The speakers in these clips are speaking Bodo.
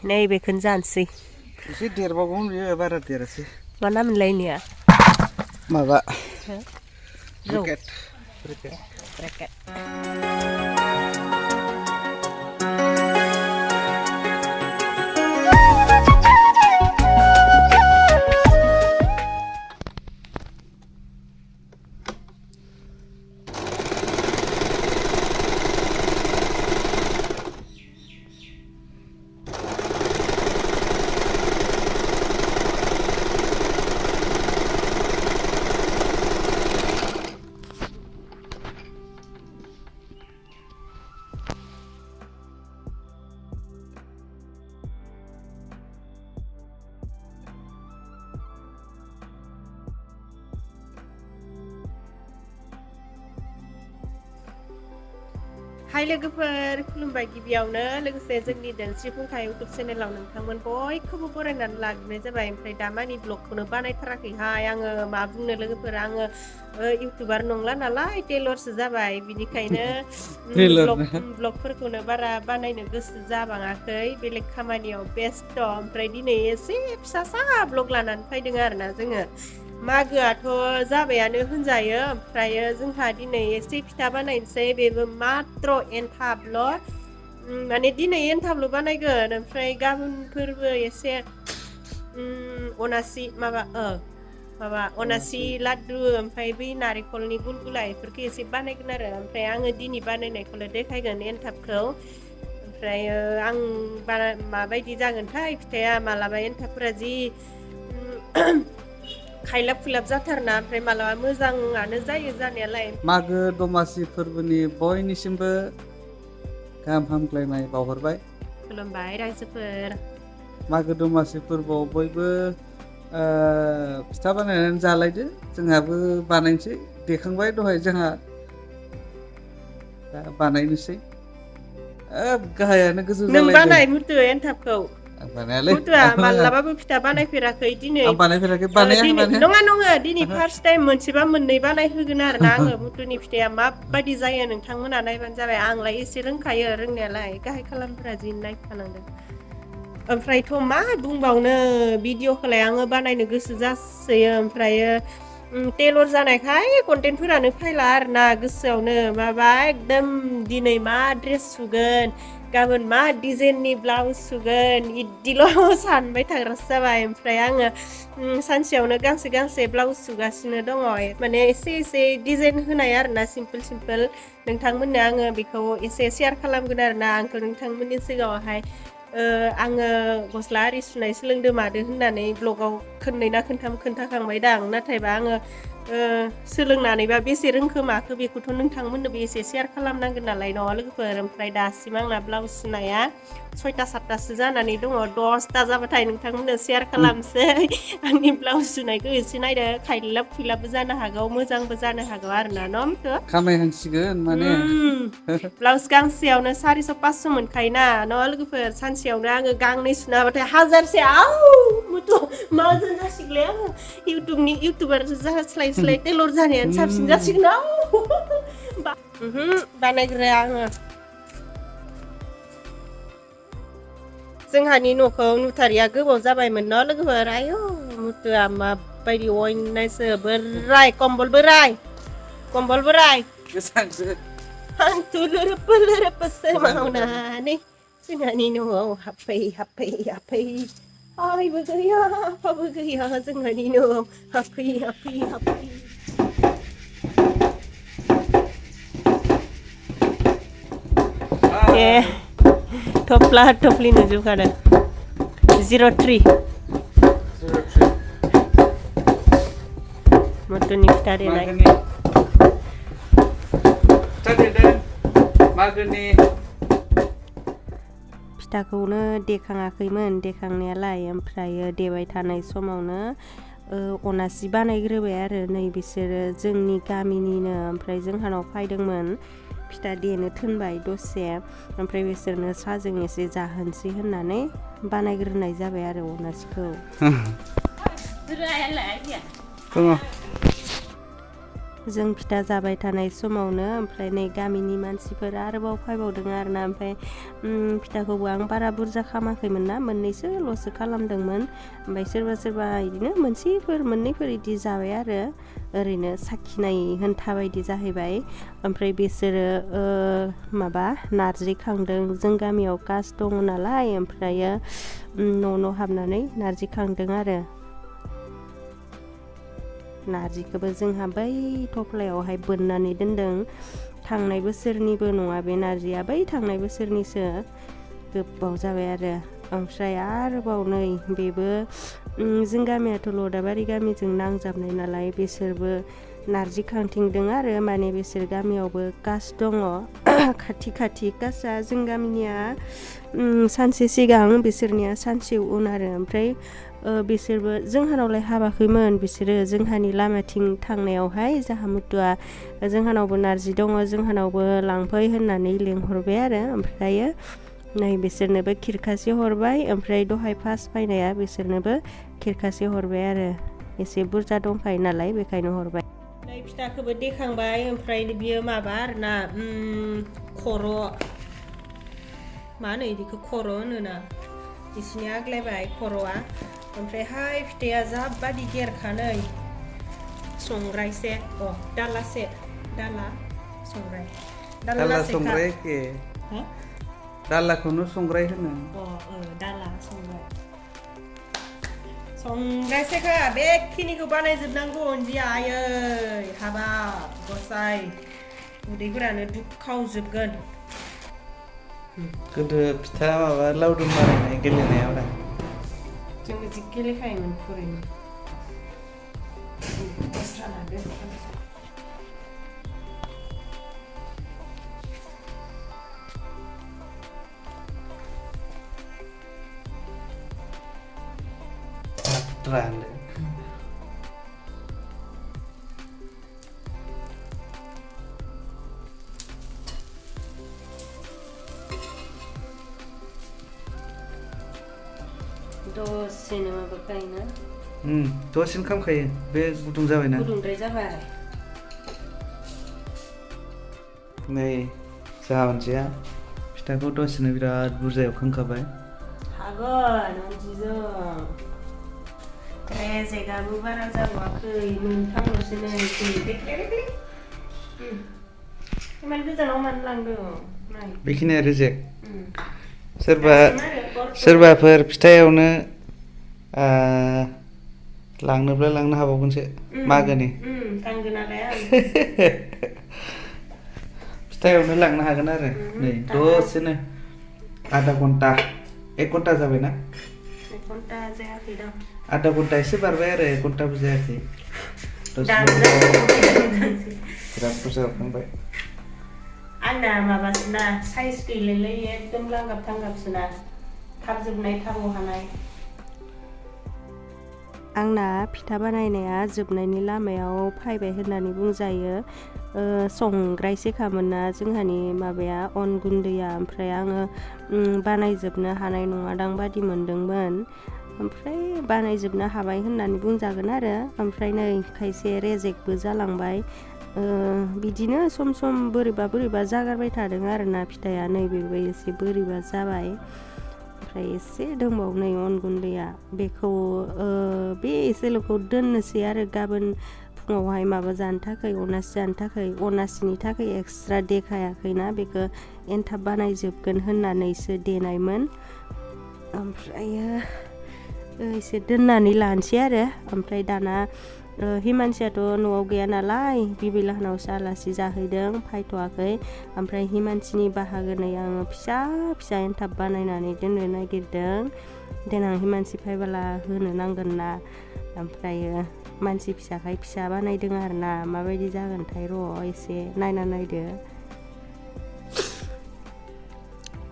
नैबेखौनो जानोसै एसे देरबावगौमोन बेयो बारा देरासै मा नाम मोनलायनिया माबा रौ ब्रेकेट हाय लोगोफोर खुलुमबाय गिबियावनो लोगोसे जोंनि धोनस्रि फुंखा इउटुब चेनेलाव नोंथांमोन बयखौबो बरायनानै लाग्रोनाय जाबाय ओमफ्राय दा मानि ब्लगखौनो बानायथाराखैहाय आङो मा बुंनो लोगोफोर आङो इउटुबार नंला नालाय टेलरसो जाबाय बिनिखायनो ब्लगफोरखौनो बारा बानायनो गोसो जाबाङाखै बेलेग खामानियाव बेस्थ ओमफ्राय दिनै एसे फिसासा ब्लग लानानै फैदों आरोना जोङो मागोआथ' जाबायानो होनजायो ओमफ्रायो जोंहा दिनै एसे फिथा बानायनोसै बेबो मात्र एनथाबल' माने दिनै एनथाबल' बानायगोन ओमफ्राय गाबोनफोरबो एसे अनासि अनासि लाड्डु ओमफ्राय बै नारेंखलनि गुलगुला बेफोरखौ एसे बानायगोन आरो ओमफ्राय आङो दिनै बानायनायखौल' देखायगोन एनथाबखौ ओमफ्राय आं माबायदि जागोनथाय फिथाइया मालाबा एनथाबफोरा जि खायलाब खुलाब जाथारना ओमफ्राय मालाबा मोजाङानो जायो जानायालाय मागो दमासि फोरबोनि बयनिसिमबो गाहाम हामग्लायनाय बावहरबाय खुलुमबाय रायजोफोर मागो दमासि फोरबोआव बयबो फिथा बानायनानै जालायदो जोंहाबो बानायनोसै देखांबाय दहाय जोंहा बानायनोसै गाहायानो गोजौ नों जालायदों बानाय मुथु एनथाबखौ मुथुआ मालाबाबो फिथा बानायफेराखै दिनै आं बानायफेराखै बानाया नङा दिनै फार्स्ट टाइम मोनसेबा मोननै बानायहोगोन आरोना आङो मुथुनि फिथाइया माबायदि जायो नोंथांमोना नायबानो जाबाय आंलाय एसे रोंखायो रोंनायालाय गाहाय खालामफोरा जि नायखानांदों ओमफ्रायथ' मा बुंबावनो भिडिअखौलाय आङो बानायनो गोसो जासोयो ओमफ्रायो टेलर जानायखाय कन्टेन्टफोरानो फैला आरोना गोसोआवनो माबा एकदम दिनै मा ड्रेस सुगोन गाबोन मा डिजाइननि ब्लाउस सुगोन इदिल' सानबाय थाग्रासो जाबाय ओमफ्राय आङो सानसेयावनो गांसे ब्लाउस सुगासिनो दङ माने एसे डिजाइन होनाय आरोना सिम्पोल नोंथांमोननो आङो बेखौ एसे शेयार खालामगोन आरोना आंथ' नोंथांमोननि सिगाङावहाय आङो गस्ला आरि सुनाय सोलोंदों मादो होननानै ब्लगाव खननै ना खनथाम खोन्थाखांबाय दां नाथायबा आङो सोलोंनानैबा बेसे रोंखो माखो बेखौथ' नोंथांमोननोबो एसे शेयार खालामनांगोन नालाय नङा लोगोफोर ओमफ्राय दासिम आंना ब्लाउस सुनाया 6टा 7टासो जानानै दङ 10टा जाबाथाय नोंथांमोननो शेयार खालामसै आंनि ब्लाउस सुनायखौ एसे नायदो खायलाब खुलाबबो जानो हागौ मोजांबो जानो हागौ आरोना न' खामायहांसिगोन माने ब्लाउस गांसेयावनो 400-500 मोनखायोना न' लोगोफोर सानसेयावनो आङो गांनै सुनो हाबाथाय 1000से मुथु माजों जासिगोनलै आङो इउटुबार जास्लाय टेलर जानायानो साबसिन जासिगोन बानायग्राया आङो जोंहानि न'खौ नुथारिया गोबाव जाबायमोन न' लोगोफोर आयौ मुथुआ माबायदि अयनायसो बोराय कम्बल बोराय आंथ' लोरोबोसो मावनानै जोंहानि न'आव हाबफै आइबो गैया आफाबो गैया जोंहानि न'आव हाबफै थफ्ला थफ्लि नुजोबखादों 03 मुथुनि फिथा देनाय मागोनि फिथाखौनो देखाङाखैमोन देखांनायालाय ओमफ्रायो देबाय थानाय समावनो अनासि बानायग्रोबाय आरो नै बिसोरो जोंनि गामिनिनो ओमफ्राय जोंहानाव फैदोंमोन फिथा देनो थिनबाय दसे ओमफ्राय बिसोरनो साहाजों एसे जाहोनसै होननानै बानायग्रोनाय जाबाय आरो अनासिखौ जों फिथा जाबाय थानाय समावनो ओमफ्राय नै गामिनि मानसिफोरा आरोबाव फैबावदों आरोना ओमफ्राय फिथाखौबो आं बारा बुरजा खालामाखैमोन ना मोननैसोल'सो खालामदोंमोन ओमफ्राय सोरबा इदिनो मोननैफोर इदि जाबाय आरो ओरैनो साखिनाय होनथा बायदि जाहैबाय ओमफ्राय बिसोरो माबा नारजि खांदों जों गामियाव कास दङ नालाय ओमफ्रायो न' हाबनानै नारजि खांदों आरो नारजिखौबो जोंहा बै थफ्लायावहाय बोननानै दोनदों थांनाय बोसोरनिबो नङा बे नारजिया बै थांनाय बोसोरनिसो गोबाव जाबाय आरो ओमफ्राय आरोबाव नै बेबो जों गामियाथ' लदाबारि गामिजों नांजाबनाय नालाय बिसोरबो नारजि खांथिंदों आरो माने बिसोर गामियावबो कास दङ खाथि कासआ जों गामिनिया सानसे सिगां बिसोरनिया सानसे उन आरो ओमफ्राय बिसोरबो जोंहानावलाय हाबाखैमोन बिसोरो जोंहानि लामाथिं थांनायावहाय जाहा मुथुआ जोंहानावबो नारजि दङ जोंहानावबो लांफै होननानै लेंहरबाय आरो ओमफ्रायो नै बिसोरनोबो खिरखासे हरबाय ओमफ्राय दहाय फार्स्ट फैनाया बिसोरनोबो खिरखासे हरबाय आरो एसे बुरजा दंखायो नालाय बेखायनो हरबाय नै फिथाखौबो देखांबाय ओमफ्राय बियो माबा आरोना खर' मा होनो इदिखौ खर' होनोना बिसिनि आग्लायबाय खर'आ ओमफ्रायहाय फिथाया जाबादि गेरखानै संग्रायसे दालासे दाला संग्राय संग्राय के दालाखौनो संग्राय होनो दाला संग्रायसेखा बेखिनिखौ बानायजोबनांगौ अनजिया आयै हाबाब गसाय उदैफोरानो दुखावजोबगोन गोदो फिथा माबा लावदुम बानायनाय गेलेनायाव दा जोंबो जि गेलेखायोमोन फरायनो रानदो दसेनो माबाखायोना दसेनो खामखायो बे गुदुं जाबायना गुदुंद्राय जाबाय नै जाहा अनजिया फिथाखौ दसेनो बिराद बुरजायाव खामखाबाय हागोन अनजिजों रेजेकआबो बारा जाबावाखै मोनथामल'सो नै इमान गोजानाव मानो लांदों बेखिनिया रेजेक सोरबाफोर फिथायावनो लांनोब्ला लांनो हाबावगोनसो मागोनि थांगोनालाय आं फिथायावनो लांनो हागोन आरो नै दसेनो आधा घन्टा 1 घन्टा जाबायना 1 घन्टा जायाखै दां आधा घन्टा एसे बारबाय आरो 1 घन्टाबो जायाखै बिराद बुरजा खांबाय आंना माबासोना साइज गैलायलाय एकदम लांगाब थांगाबसोना थाब जोबनाय थाबाव हानाय आंना फिथा बानायनाया जोबनायनि लामायाव फैबाय होननानै बुंजायो संग्रायसेखामोन ना जोंहानि माबाया अन गुन्दैया ओमफ्राय आङो बानायजोबनो हानाय नङादां बादि मोनदोंमोन ओमफ्राय बानायजोबनो हाबाय होननानै बुंजागोन आरो ओमफ्राय नै खायसे रेजेकबो जालांबाय बिदिनो सम सम बोरैबा जागारबाय थादों आरोना फिथाया नैबेबो एसे बोरैबा जाबाय ओमफ्राय एसे दंबावो नै अन गुन्दैया बेखौ बे एसेल'खौ दोननोसै आरो गाबोन फुङावहाय माबा जानो थाखाय अनासि जानो थाखाय अनासिनि थाखाय एक्सट्रा देखायाखैना बेखौ एन्थाब बानायजोबगोन होननानैसो देनायमोन ओमफ्रायो एसे दोननानै लानोसै आरो ओमफ्राय दाना हिमानसियाथ' न'आव गैया नालाय बिबैलाहानावसो आलासि जाहैदों फैथ'वाखै ओमफ्राय हिमानसिनि बाहागोनै आङो फिसा एन्थाब बानायनानै दोननो नागिरदों देनां हिमानसि फैबोला होनो नांगोन ना ओमफ्रायो मानसि फिसाखाय फिसा बानायदों आरोना माबायदि जागोनथाय र' एसे नायना नायदो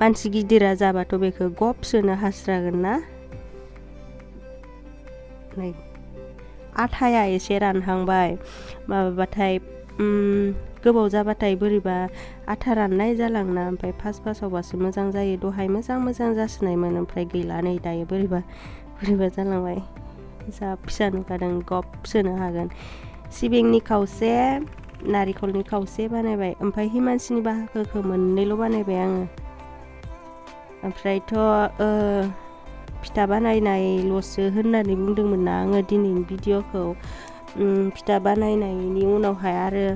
मानसि गिदिरा जाबाथ' बेखौ गब सोनो हास्रागोन ना नै आथाया एसे रानहांबाय माबाबाथाय गोबाव जाबाथाय बोरैबा आथा राननाय जालांना ओमफ्राय फार्स्टआवबासो मोजां जायो दहाय मोजां जासिनायमोन ओमफ्राय गैला नै दायो बोरैबा जालांबाय जा फिसा नुखादों गब सोनो हागोन सिबिंनि खावसे नारिखलनि खावसे बानायबाय ओमफ्राय हिमानसिनि बाहागोखौ मोननैल' बानायबाय आङो ओमफ्रायथ' फिथा बानायनायल'सो होननानै बुंदोंमोन ना आङो दिनैनि भिडिअ'खौ फिथा बानायनायनि उनावहाय आरो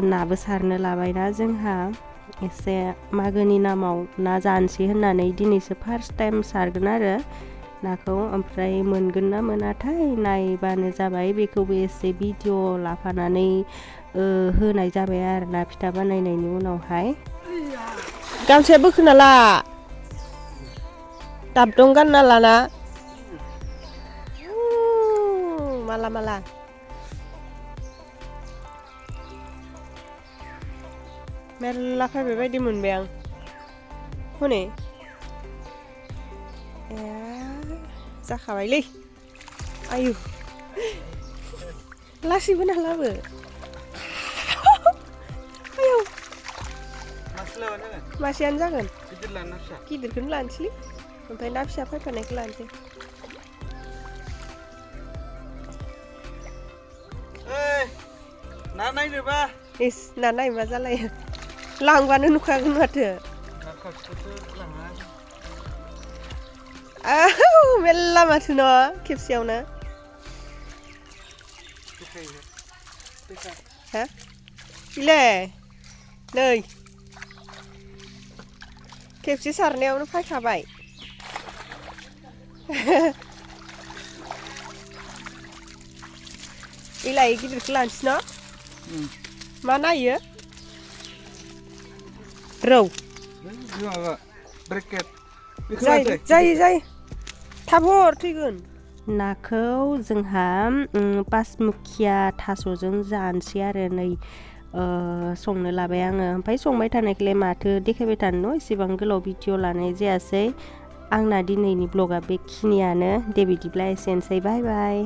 नाबो सारनो लाबायना जोंहा एसे मागोनि नामाव ना जानोसै होननानै दिनैसो फार्स्ट टाइम सारगोन आरो नाखौ ओमफ्राय मोनगोन ना मोनाथाय नायबानो जाबाय बेखौबो एसे भिडिअ लाफानानै होनाय जाबाय आरो ना फिथा बानायनायनि उनावहाय गामसाया बोखोना ला दाब दं गानना लाना माला माला मेरला फैबाय बायदि मोनबाय आं हनै जाखाबायलै आयु लासैबो नालाबो आयौ मासेयानो जागोन गिदिरखौनो लानोसैलै ओमफ्राय ना फिसा फैफानायखौ लानोसै ना नायनोबा इस ना नायबा जालायो लांबानो नुखागोन माथो मेरला माथो न' खेबसेयावनो हा इले नै खेबसे सारनायावनो फैखाबाय इलाय गिदिरखौ लानोसै न' मा नायो रौ जायो थाब हर थैगोन नाखौ जोंहा पासमुखिया थास'जों जानोसै आरो नै संनो लाबाय आङो ओमफ्राय संबाय थानायखौलाय माथो देखायबाय थानो न' एसेबां गोलाव भिडिअ लानाय जायासै आंना दिनैनि ब्लगा बेखिनियानो दे बिदिब्ला एसेनोसै बाय बाय